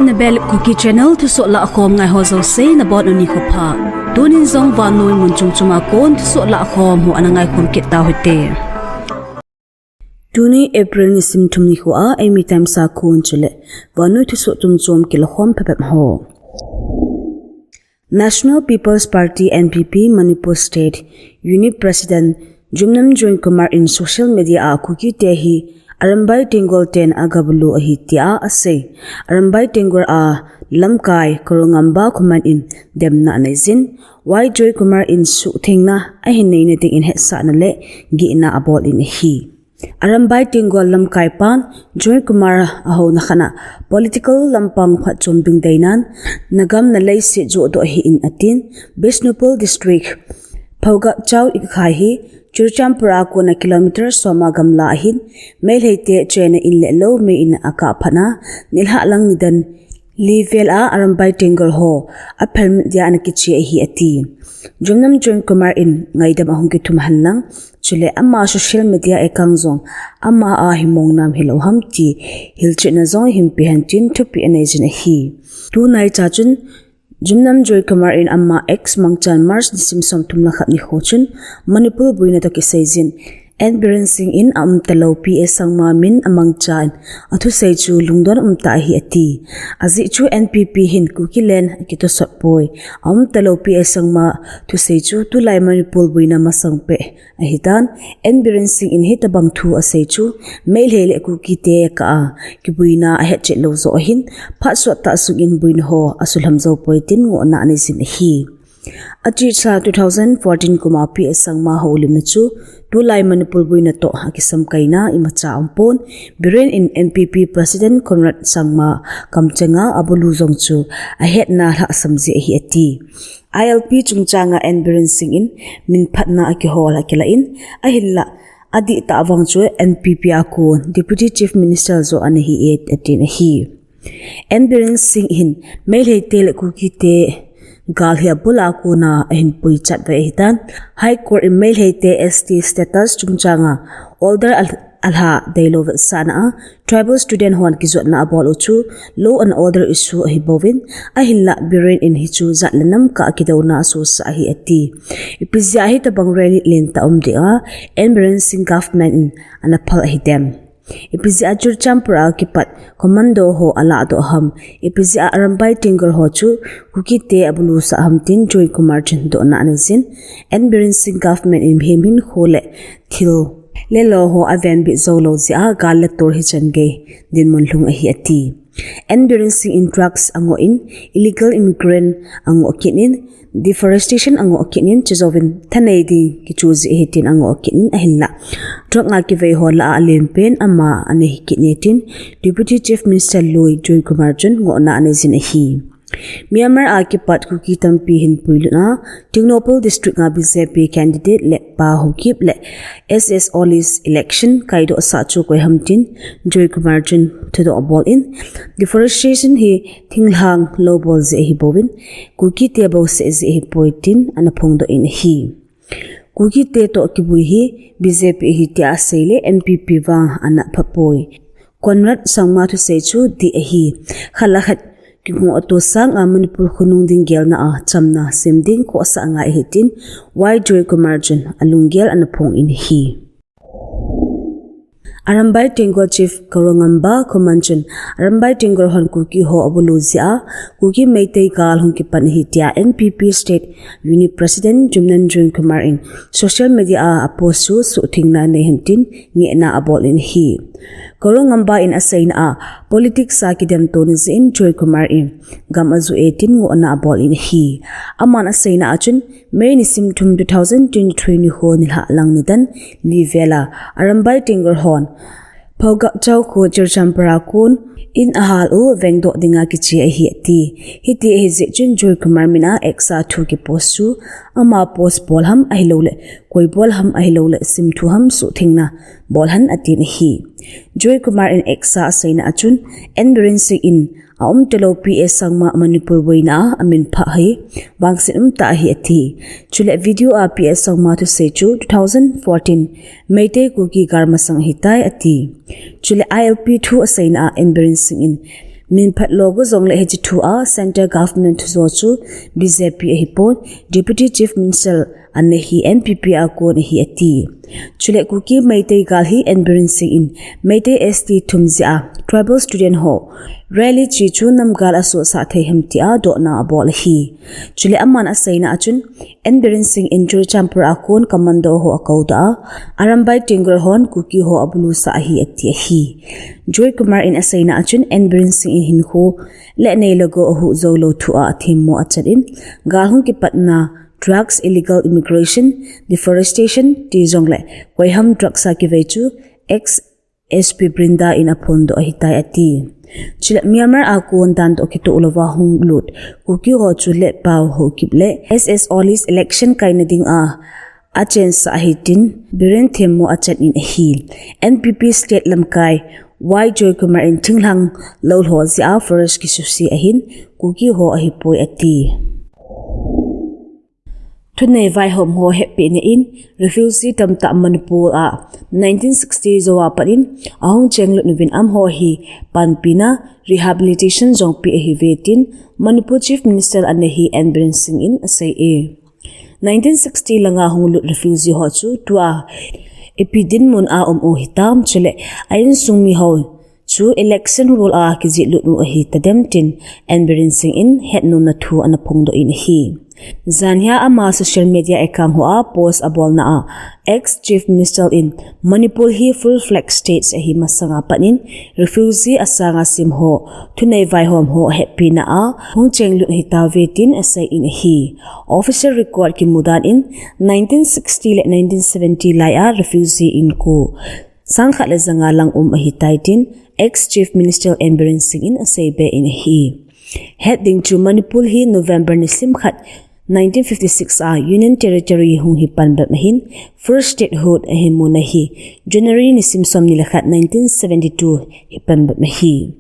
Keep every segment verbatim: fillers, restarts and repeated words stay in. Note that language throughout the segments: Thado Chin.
Nabel Kuki Channel thusoh lahkhom ngai ho jouse nabonun nikho pha. Tunin jong vannoi mun chom chom a kon thusoh lahkhom ho ana ngaikhom kit tauhite. Tuni April nisim thum nikho a Eimi Times a kon chule vannoi thusoh chom chom kilakhom phabep ho. National People's Party, N P P, Manipur State Unit President Jumnam Joy Kumar in social media a Kuki te hi Arambai Tenggol ten agabulu ahi tia asei. Arambai Tenggol a lamkai Karongamba khuman in demna aneijin, Y Joy Kumar in suhthengna ahin neina dingin hetsahna le gihna abolin ahi. Arambai Tenggol lamkai pan Joy Kumar ahouna khat a political lampang phatchom ding deinan, nagam naleiset johdoh hih in atin, Bishnupur District, Phougakchao Ikhai hi Churachandpur a kona kilometer som a gamla ahin, Meitei te chena in le lou mei in akah phat a, nilhah lang nidan li vel a Arambai Tenggol ho aphelmit dia ana kiche ahi ati. Jumnam Joy Kumar in ngaidam ahung kithum henlang, chule ama social media account jong ama a hi mongnam hilou ham ti hilchetna jong ahin pe hen tin thupeh aneijin ahi. Tunaicha chun Jumnam Joy Kumar in ama X mangchan March nisim somthum le khat nikho chun Manipur boina toh kiseijin, N Biren Singh in aumtalou P A Sangma min amangchan athusei chu lungdon umtah ahi ati. Ajeh chu N P P hin Kuki land akitosot poi. Aumtalou P A Sangma thusei chu tulai Manipur boina masang peh ahitan, N Biren Singh in hitobang thu asei chu Meitei le Kuki te kah a kiboina ahetchet lou joh ahin, phat sottah sungin boina ho asulham jou poi tin ngohna aneijin ahi. Achesa two thousand fourteen kum a P A Sangma houlimna chu tulai Manipur boina toh akisamkaina imacha aumpon, Biren in N P P President Conrad Sangma kamchenga abulu jong chu ahetna lhahsam jeh ahi ati. I L P chungchanga N Biren Singh in minphatna akihol akilah in, ahinlah adihtah vang chu N P P a kon Deputy Chief Minister joh ana hi e atin ahi. N Biren Singh hin Meitei te le Kuki te gal hi abul a kona ahin puichat ve ahitan, High Court in Meitei te S T status chungchanga order al-, alha deilou vetsahna a tribal student hon kijotna abol u chu law and order issue ahibouvin, ahinlah Biren in hichu jat le nam kah a kidouna asosah ahi ati. Ipi jeh a hitobang rally lentah um ding a N Biren Singh government in ana phal ahidem? Ipi jeh a Churachandpur a kipat commando ho alahdoh ham? Ipi jeh a Arambai Tenggol ho chu Kuki te abulusah ham tin Joy Kumar chun dohna aneijin, N Biren Singh government in mihem hinkho le thil le lo ho avenbit joulou jeh a gal le tor hichan gei dinmun lhung ahi ati. N Biren Singh in drugs angoh in, illegal immigrant angoh kit in, deforestation angoh kit in, chujouvin thanei ding kichu jeh ahi tin angoh kit in ahinlah drug a kivei ho lah a alenpen ama ana hi kit e tin Deputy Chief Minister lui Joy Kumar chun ngohna aneijin ahi. Myanmar a kipat Kuki tampi hin puilutna, Tengnoupal District a B J P candidate Letpao Haokip le S S Olle's election kaidohsah chu koi ham tin Joy Kumar chun thudoh abol in, deforestation hi thinglhang lou bol jeh ahibouvin, Kuki te bouseh jeh ahipoi tin ana phongdoh in ahi. Kuki te toh kibui hi B J P ahi tia asei le N P P vang ana phapoi. Conrad Sangma thusei chu dih ahi. Khat le khat kingohto sanga Manipur khonung ding gelna a chamna sem ding khohsah ngai ahi tin Y Joy Kumar chun alunggel ana phong in ahi. Arambai Tenggol Chief Karongamba khuman chun Arambai Tenggol hon Kuki ho abulu jeh a Kuki Meitei gal hung kipan ahi tia N P P State Unit President Jumnam Joy Kumar in social media a apost chu suhthengna anei hen tin ngehna abol in ahi. Karongamba in aseina a, politics a kidemtona jeh in Joy Kumar in gam ajoh e tin ngohna abol in ahi. Aman aseina a chun May nisim thum two thousand twenty-three nikho nilhah lang nidan li vel a Arambai Tenggol hon Phougakchao kho Churachandpur a kon in ahal u vengdoh dinga kiche ahi ati. Hiti ahi jeh chun Joy Kumar min a X a thu kipost chu ama post bol ham ahilouleh koi bol ham ahilouleh simthu ham suhthengna bol hen atin ahi. Joy Kumar in X a aseina a chun N Biren Singh in aumtalou P A Sangma Manipur boina a amin phah hi vangset umtah ahi ati. Chule video a P A Sangma thusei chu two thousand fourteen Meitei Kuki gal masang ahitai ati. Chule I L P thu aseina a N Biren Singh in Min phat logo jong le hiche thu a Central Government thujo chu B J P ahipon, Deputy Chief Minister ana hi N P P a kon ahi ati. Chule Kuki Meitei gal hi N Biren Singh in Meitei S T thum jeh a tribal student ho rally chi chu namgal asosah thei ham tia dohna abol ahi. Chule aman aseina a chun N Biren Singh in Churachandpur a kon commando ho akoudoh a, Arambai Tenggol hon Kuki ho abulu sah ahi ati ahi. Joy Kumar in aseina a chun N Biren Singh in hinkho le nei le gou ahuh jou lou thu a athemmo achan in, gal hung kipatna, drugs, illegal immigration, deforestation, ti jong le koiham drugs a kivei chu ex S P Brinda in aphondoh ahitai ati. Chule Myanmar a kon dan toh kitoh louva hung lut Kuki ho chu Letpao Haokip le S S Olis election kaina ding a achensah ahi tin Biren themmo achan in ahi. N P P state lamkai Y Joy Kumar in thinglhang lou lho jeh a forest kisuse ahin Kuki ho ahipoi ati. Thunei vaihom ho hetpina in refugee tamtah Manipur a nineteen sixty jou a pat in ahung chenglut uvin amaho hi panpina rehabilitation jong pe ahiuve tin Manipur Chief Minister ana hi N Biren Singh in asei e. Nineteen sixty langa hung lut refugee ho chu tua ipi dinmun a um u hitam chule a insung mi ho chu election roll a kijih lut u ahi tadem tin N Biren Singh in hetnomna thu ana phongdoh in ahi. Janhia ama social media account ho a post abolna a ex Chief Minister in Manipur hi full flag state ahi masanga pat in refugee asanga sim ho thunei vaihom ho hetpina a hung chenglut ahitauve tin asei in ahi. Official record kimu dan in nineteen sixty le nineteen seventy lai a refugee inko sangkhat le janga lang um ahitai tin ex Chief Minister N Biren Singh in asei be in ahi. Het ding chu Manipur hi November nisim khat nineteen fifty-six a Union Territory hung hi panbep ahin first statehood ahin muna hi January nisim somni le khat nineteen seventy-two hi panbep ahi.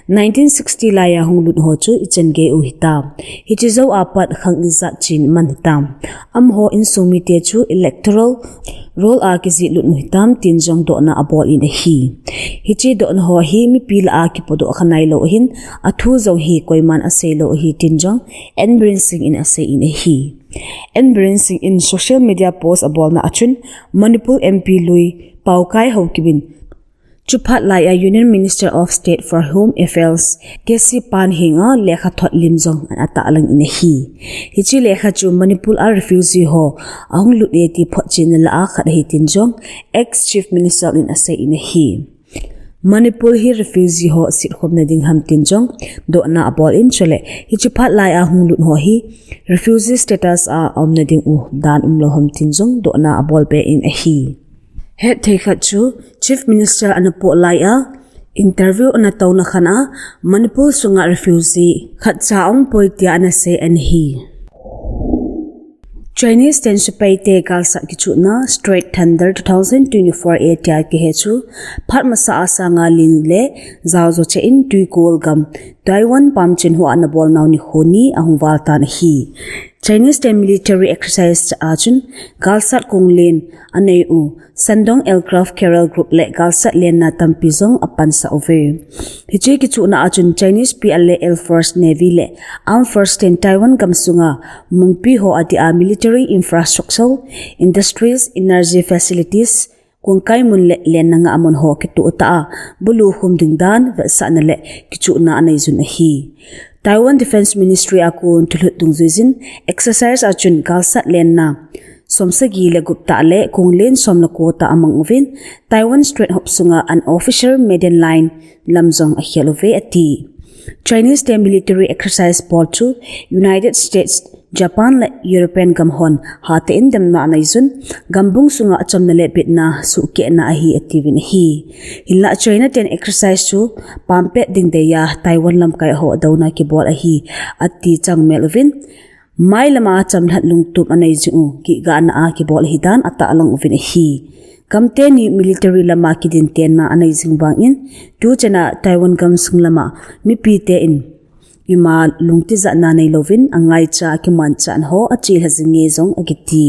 Nineteen sixty lai a hung lut ho chu ichan gei u hitam. Hiche jou a pat khang ijat chin man hitam. Amaho insung mite chu electoral roll a kijih lut u hitam tin jong dohna abol in ahi. Hiche dohna ho hi mipi lah a kipodoh kha nailou ahin athu jong hi koiman asei lou ahi tin jong N Biren Singh in asei in ahi. N Biren Singh in social media post abolna a chun Manipur M P lui Paokai Haokip in chuphat lai a Union Minister of State for Home Affairs K C Pant henga lekha thot lim jong ana tahlang in ahi. Hiche lekha chu Manipur a refugee ho ahung lut e ti photchenna lah a khat ahi tin jong ex Chief Minister in asei in ahi. Manipur hi refugee ho sitkhomna ding ham tin jong dohna abol in chule hiche phat lai a hung lut ho hi refugee status a aumna ding u dan umlou ham tin jong dohna abol be in ahi. Het thei khat chu Chief Minister ana poh lai a interview ana touna khan a Manipur sunga refugee khatcha aum poi tia ana sei in ahi. Chinese ten sepaite galsat kichuhna Strait Thunder two thousand twenty-four a tia kihe chu phat masa a sanga lin le jao jo cheh in twikol gam Taiwan pamchen hoa ana bolnau nikho ni ahung val tan ahi. Chinese ten military exercise a chun galsat konglen anei u Shandong Aircraft Carrier Group le galsat lenna tampi jong apansah uve. Hiche kichuhna a chun Chinese P L A Air Force, Navy le Armed Force ten Taiwan gamsunga munpi ho adia military infrastructure, industries, energy facilities, kongkai mun le lenna ngah mun ho kitoh tah a bulu khum ding dan vetsahna le kichuhna anei jun ahi. Taiwan Defense Ministry a kon thulhut dungjuijin exercise a chun galsat lenna somsagi le gup tah le konglen som le ko tah amang uvin Taiwan Strait hop sunga unofficial maiden line lam jong akhel uve ati. Chinese te military exercise bol chu United States, Japan le European gam hon hatah in demna anei jun gambung sunga achamna le bitna suhkehna ahi atiuvin ahi. Hinlah China ten exercise chu pampet ding deiya Taiwan lamkai ho adouna kibol ahi ati changmel uvin. Mai lama chamlhat lungtup anei jing u, kigahna a kibol ahi dan atahlang uvin ahi. Gamte ni military lama kidintenna anei jing vangin, tuchana Taiwan gamsung lama mipite in ima lungtijatna neilouvin angaicha kimanchahna ho achelha jing nge jong akiti.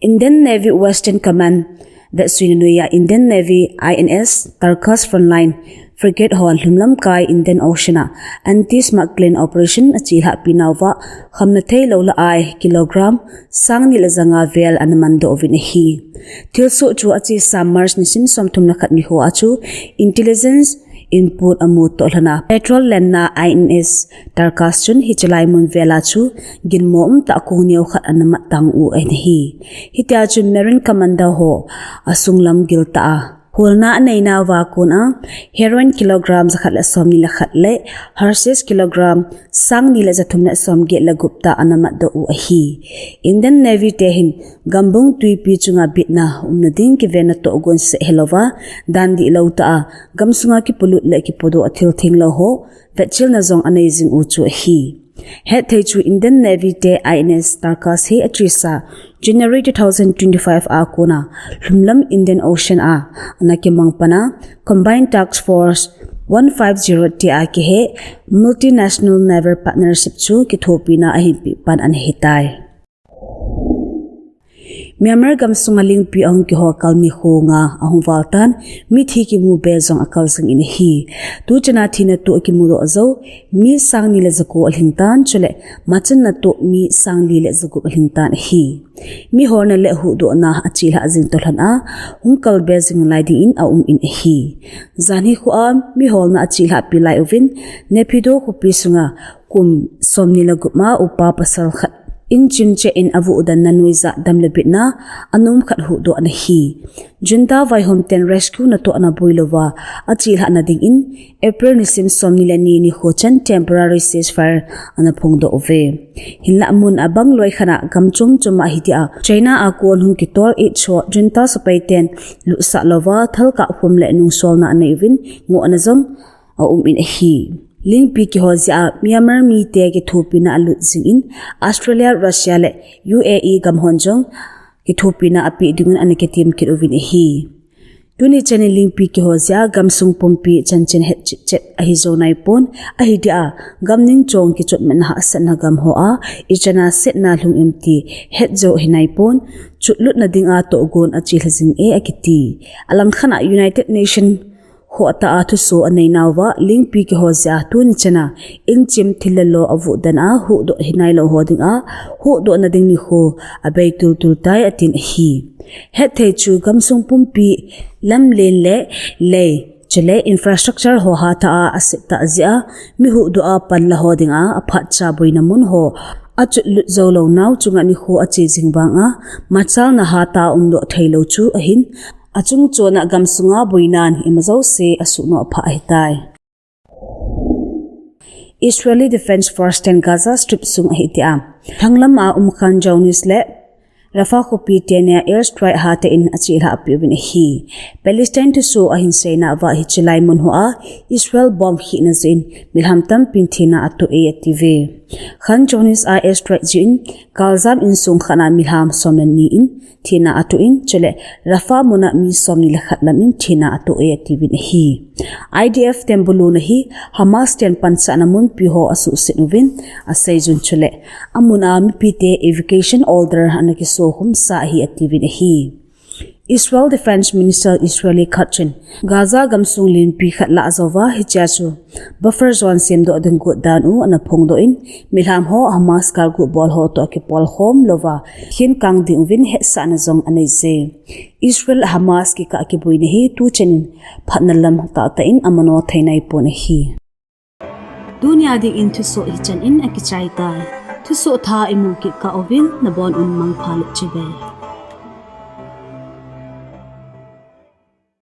Indian Navy Western Command Vetsuina noiya Indian Navy I N S Tarkas Frontline frigate hon lhumlam kai Indian Ocean a anti-smuggling operation achelhahpi nauva khamna theilou lah a kilogram sang ni le janga vel ana mandoh uvin ahi. Thilsoh chu achesa March nisim somthum le khat nikho a chu intelligence input amu toh lhon a patrol lenna I N S Tarkas chun hiche lai mun vel a chu ginmo umtah kong neo khat ana mat tang u ahi. Hitia chu Marine Commander ho asunglam giltah a holna anei nauva kon a heroin kilogram jakhat le somni le khat le hashish kilogram sang ni le jathum le somget le gup tah ana matdoh u ahi. Indian Navy te hin gambung twipi chunga bitna umna ding kivenna tohgon seh hilouva, dan dihlou tah a gamsunga kipolut le kipodoh a thil thenglou ho vetchilna jong anei jing u chu ahi. Hetthei chu Indian Navy te I N S Tarkas hi achesa January two thousand twenty-five a kona lhumlam Indian Ocean a ana kimang pan a Combined Task Force one five zero tia kihe Multinational Naval Partnership chu kithopina ahin peh pan ana hitai. Myanmar gamsunga lingpi ahung kiho kal nikho nga ahung val tan, mithi kimu be jong akal jing in ahi. Tuchana thina toh akimudoh jou mi sang ni le jako alhing tan, chule machunna toh mi sang li le jagup alhing tan ahi. Miholna le huhdohna achelhah jing toh lhon a, hung kal be jing lai dingin aum in ahi. Jan hi khoa miholna achelhahpi lai uvin, Naypyidaw khopi sunga kum somni le gup ma upa pasal khat in chim cheh in avuhdanna nuijat dam le bitna anom khat huhdoh ana hi. Junta vaihom ten rescue natoh ana boi louva achelhahna dingin April nisim somni le ni nikho chan temporary ceasefire ana phongdoh uve. Hinlah mun abang loi khat a gam chom chom a hitia China a kon hung kitol eight cho Junta sepai ten lutsah louva thalkah khom le nungsolna anei uvin ngohna jong aum in ahi. Lingpi kiho jeh a Myanmar mite kithopina alut jing in Australia, Russia le U A E gam hon jong kithopina apeh dingun ana kitem kit uvin ahi. Tuni chan in lingpi kiho jeh a gamsung pumpi chanchin het chitchet ahi jou naipon, ahi dia gam ning chong kichotmatna hahsatna gam hoa ichan a setna lhung em ti het jou ahi naipon, chutlutna dinga tohgon achelha jing e akiti. Alangkhat a United Nation ho tah a thuso anei nauva lingpi kiho jeh a tuni chan a inchim thil le lo avuhdan a huhdoh hinailou ho dinga huhdohna ding nikho abei tultul tai atin ahi. Hetthei chu gamsung pumpi lamlen le lei chule infrastructure ho hatah a asettah jeh a mi huhdoh a panla ho dinga aphatcha boina mun ho achutlut joulou nau chunga nikho ache jing vanga machalna hatah a umdoh theilou chu ahin, achung chon a gamsunga boinan ima jouse asuhnoh phah ahitai. Israeli Defense Force ten Gaza Strip sung ahi tia lhanglam a um Khan Younis le Rafah khopi teni a airstrike hatah in achelhahpi uvin ahi. Palestine thuso ahin seina uva hiche lai mun hoa Israel bomb khihna jeh in milham tampin thina atoh e atiuve. Khan Younis a airstrike jeh in galjam insung khat a milham som le ni in thina atoh in, chule Rafah mun a mi somni le khat lam in thina atoh e atiuvin ahi. I D F ten buluna hi Hamas ten pansahna munpi ho asuhset uvin aseijun, chule amun a mipite evacuation order ana kiso khumsa ahi atiuvin ahi. Israel Defense Minister Israel Katz in Gaza gamsung lenpi khat lah jouva hichea chu buffer zone semdoh ding got dan u ana phongdoh in, milham ho Hamas galgu bol ho toh akipolkhom louva khenkang ding uvin hetsahna jong anei je. Israel Hamas kikah kiboina hi tuchan in phatna lam tahtah in amano thei naipon ahi. Tunia dingin thusoh hichan in akichai tai. Thusoh thah imu kit kah uvin nabon un mangpha le chibai.